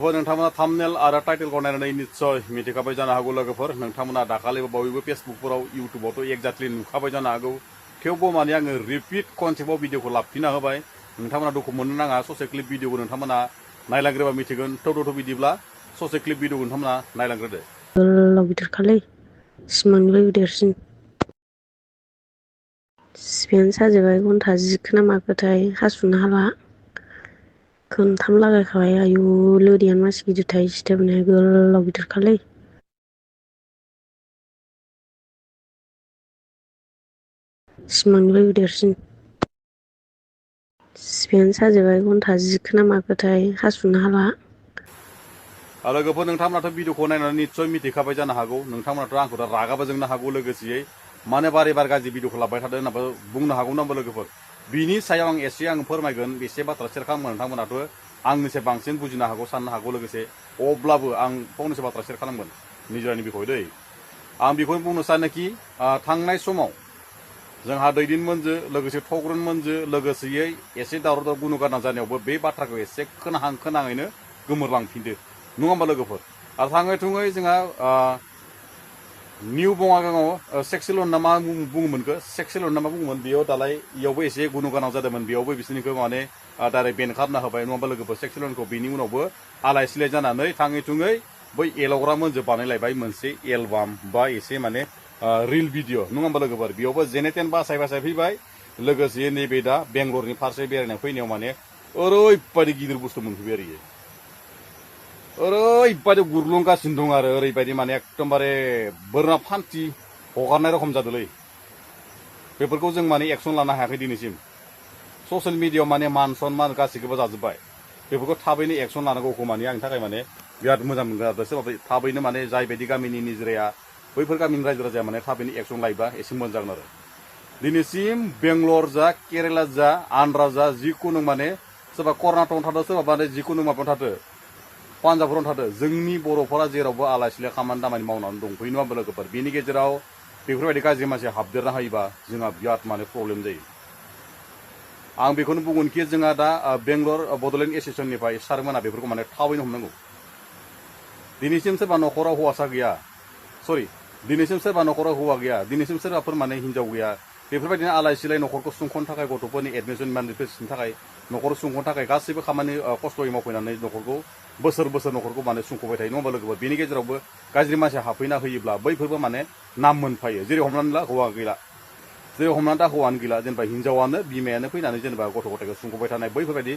नोंथांमोना थाम्बनेल आरो टाइटेलखौ नायनानै निस्सय मिथिखाबाय जानो हागौ लोगोफोर नोंथांमोना दाखालि बावैबो फेसबुकफोराव इउटुबावथ' एक्जाक्टलि नुखाबाय जानो हागौ थेवबो माने आङो रिपिट कनसेप्टआव भिडिअखौ लाबोफिनना होबाय नोंथांमोना दुखु मोननो नाङा ससे क्लिप भिडिअखौ नोंथांमोना नायलांग्रोबा मिथिगोन थ' बिदिब्ला ससे क्लिप भिडिअखौ नोंथांमोना नायलांग्रोदो गोलाव गिदिरखालै सिमांनिफ्रायबो देरसिन सिफियानो साजोबबाय घन्टा जिखोना माखोथाय हासुनो हाला खोनथाम लागायखाबाय आयु लोरियानो मासे गिदिरथाय सिथोबनो गोलाव गिदिरखालै सिमांनिफ्रायबो देरसिन सिफियानो साजोबबाय घन्टा जिखोना माखोथाय हासुनो हाला लोगोफोर नोंथांमोनाथ' भिडिअखौ नायनानै निस्सय मिथिखाबाय जानो हागौ नोंथांमोनाथ' आंखौ दा रागाबो जोंनो हागौ लोगोसेयै मानो बारे बार गाज्रि भिडिअखौ लाबोबाय थादों होननाबो बुंनो हागौ नामा लोगोफोर बिनि सायाव आं एसे फोरमायगोन एसे बाथ्रा सेयार खालामगोन नोंथांमोनाथ' आंनिसाय बांसिन बुजिनो हागौ साननो हागौ लोगोसे अब्लाबो आं फंनैसो बाथ्रा सेयार खालामगोन निजरानि बिखय दै आं बेखौनो बुंनो सानोखि थांनाय समाव जोंहा दैदेनमोनजो लोगोसे थग्रनमोनजो लोगोसेयै एसे दावराव गुनु गारना जानायावबो बे बाथ्राखौ एसे खोनाङैनो गोमोरलांफिनदो नङा होमबा लोगोफोर आरो थाङै थुङै जोंहा निउ बङाइगावआव सेक्सिलन ना मा बुङोमोनखो सेक्सिलन ना मा बुङोमोन बेयाव दालाय इयावबो एसे गुनु गोनां जादोंमोन बेयावबो बिसोरनिखौ माने डाइरेक्ट बेन खालामना होबाय नङा होमबा लोगोफोर सेक्सिलनखौ बेनि उनावबो आलाय सिलाय जानानै थाङै थुङै बै एलग्रा मोनजो बानायलायबाय मोनसे एलबाम बा एसे माने रिल भिडिअ नङा होमबा लोगोफोर बेयावबो जेने तेन बासाय फैबाय लोगोसे नैबे दा बेंगलरनि फारसे बेरायनाय फैनायाव माने ओरैबायदि गिदिर बुस्थु मोनफैबाय आरो ओरैबायदि गुरलुंगासिनो दं आरो ओरैबायदि माने एकदमबारे बोरमा फान्थि हगारनाय रखम जादोंलै बेफोरखौ जों माने एक्सन लानो हायाखै दिनैसिम ससियेल मिडियाआव माने मान सनमान गासैखौबो जाजोब्बाय बेफोरखौ थाबैनो एक्सन लानांगौखौ माने आंनि थाखाय माने बिराद मोजां मोनगोन आरो सोरबा थाबैनो माने जायबायदि गामिनि निजिराया बैफोर गामिनि रायजो राजाया माने थाबैनो एक्सन लायोबा एसे मोजां जागोन आरो दिनैसिम बेंगलर जा केरेला जा आन्ध्रा जा जिखुनु माने सोरबा कर्नाटकआव थादों सोरबा माने जिखुनु माबायाव थादों पान्जाबफोरावनो थादों जोंनि बर'फोरा जेरावबो आलाय सिलाय खामानि दामानि मावनानै दंफैयो नङा होमबा लोगोफोर बेनि गेजेराव बेफोरबायदि गाज्रि मानसि हाबदेरना होयोबा जोंहा बिराद माने प्रब्लेम जायो आं बेखौनो बुंगोनखि जोंहा दा बेंगलर बड'लेण्ड एस'सिएसननिफ्राय सारमोना बेफोरखौ माने थाबैनो हमनांगौ दिनैसिम सोरबा न'खराव हौवासा गैया सरि दिनैसिम सोरबा न'खराव हौवा गैया दिनैसिम सोरबाफोर माने हिन्जाव गैया बेफोरबायदिनो आलाय सिलाय न'खरखौ सुंख'नो थाखाय गथ'फोरनि एडमिसन मानिफेस्टनि थाखाय न'खर सुंख'नो थाखाय गासैबो खामानि खस्थ'यै मावफैनानै न'खरखौ बोसोर न'खरखौ माने सुंख'बाय थायो नङा होमबा लोगोफोर बेनि गेजेरावबो गाज्रि मानसि हाबफैना होयोब्ला बैफोरबो माने नाम मोनफायो जेरै हमनानै ला हौवा गैला जेरै हमनानै दा हौवानो गैला जेनेबा हिन्जावानो बिमायानो फैनानै जेनेबा गथ' गथायखौ सुंख'बाय थानाय बैफोरबायदि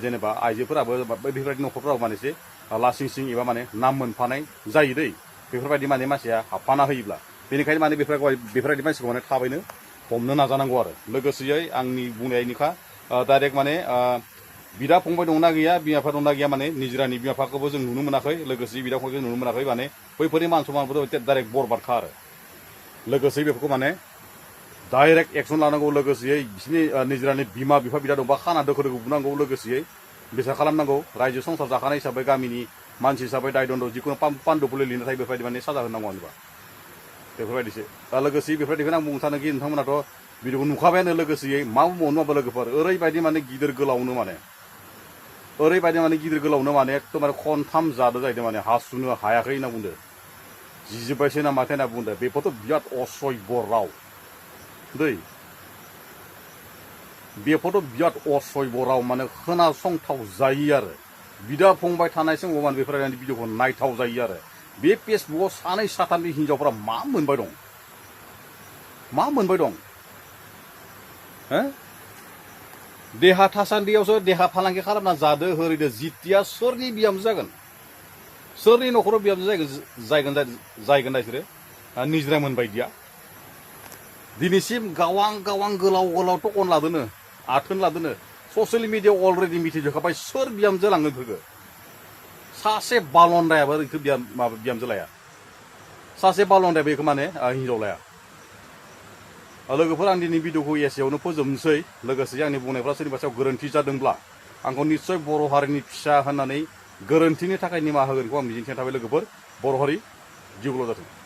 जेनेबा आइजोफोराबो बैफोरबायदि न'खरफोराव माने एसे लासिं सिं एबा माने नाम मोनफानाय जायो दै बेफोरबायदि माने मानसिया हाबफाना होयोब्ला बेनिखायनो माने बेफोरबायदि मानसिखौ माने थाबैनो हमनो नाजानांगौ आरो लोगोसेयै आंनि बुंनायनिखा डाइरेक्ट माने बिदा फंबाय दंना गैया बिमा बिफा दंना गैया माने निजिरानि बिमा बिफाखौबो जों नुनो मोनाखै लोगोसे बिदा फंबायखौ नुनो मोनाखै माने बैफोरनि मान सनमानफोरखौ डाइरेक्ट बरबादखा आरो लोगोसे बेफोरखौ माने डाइरेक्ट एक्सन लानांगौ लोगोसेयै बिसोरनि निजिरानि बिमा बिफा बिदा दंबा खाना दोखो बुनांगौ लोगोसेयै बिसार खालामनांगौ रायजो संसार जाखानाय हिसाबै गामिनि मानसि हिसाबै दाय दण्ड जिखुनु पान्दुफुलि लिरनो थाखाय बेफोरबायदि माने साजा होनांगौ आंनिबा बेफोरबायदिसो दा लोगोसे बेफोरबायदिखौनो आं बुंनो सानोखि नोंथांमोनाथ' भिडिअखौ नुखाबायानो लोगोसेयै मा बुंबावनो माबा लोगोफोर ओरैबायदि माने गिदिर गोलावनो माने ओरैबायदि माने गिदिर गोलावनो माने एकदमबारे खनथाम जादों जाहैदों माने हासुनो हायाखै होनना बुंदों जिजोब्बायसो ना माथो होनना बुंदों बेफोरथ' बिराद असय्य राव दै बेफोरथ' बिराद असय्य राव माने खोनासंथाव जायो आरो बिदा फंबाय थानाय समाव माने बेफोरबायदि भिडिअखौ नायथाव जायो आरो बे फेसबुकआव सानै साथामनि हिन्जावफोरा मा मोनबाय दं हो देहा थासान्दियावसो देहा फालांगि खालामना जादो होरैदो जितिया सोरनि बिहामजो जागोन सोरनि न'खराव बिहामजो जायगोन बिसोरो निजिरा मोनबायदिया दिनैसिम गावां गोलाव टकन लादोनो आथोन लादोनो ससियेल मिडियाआव अलरेडि मिथिजोबखाबाय सोर बिहामजो लाङो बेफोरखौ सासे बालन्दायाबो बेखौ बिहामजो लाया सासे बालन्दाया बेखौ माने हिन्जाव लाया लोगोफोर आं दिनै भिडिअखौ एसेयावनो फोजोबनोसै लोगोसे आंनि बुंनायफ्रा सोरनिबा सायाव गोरोन्थि जादोंब्ला आंखौ निस्सय बर' हारिनि फिसा होननानै गोरोन्थिनि थाखाय निमाहा होगोनखौ आं मिजिंथिनाय थाबाय लोगोफोर बर' हारि जिउल' जाथों।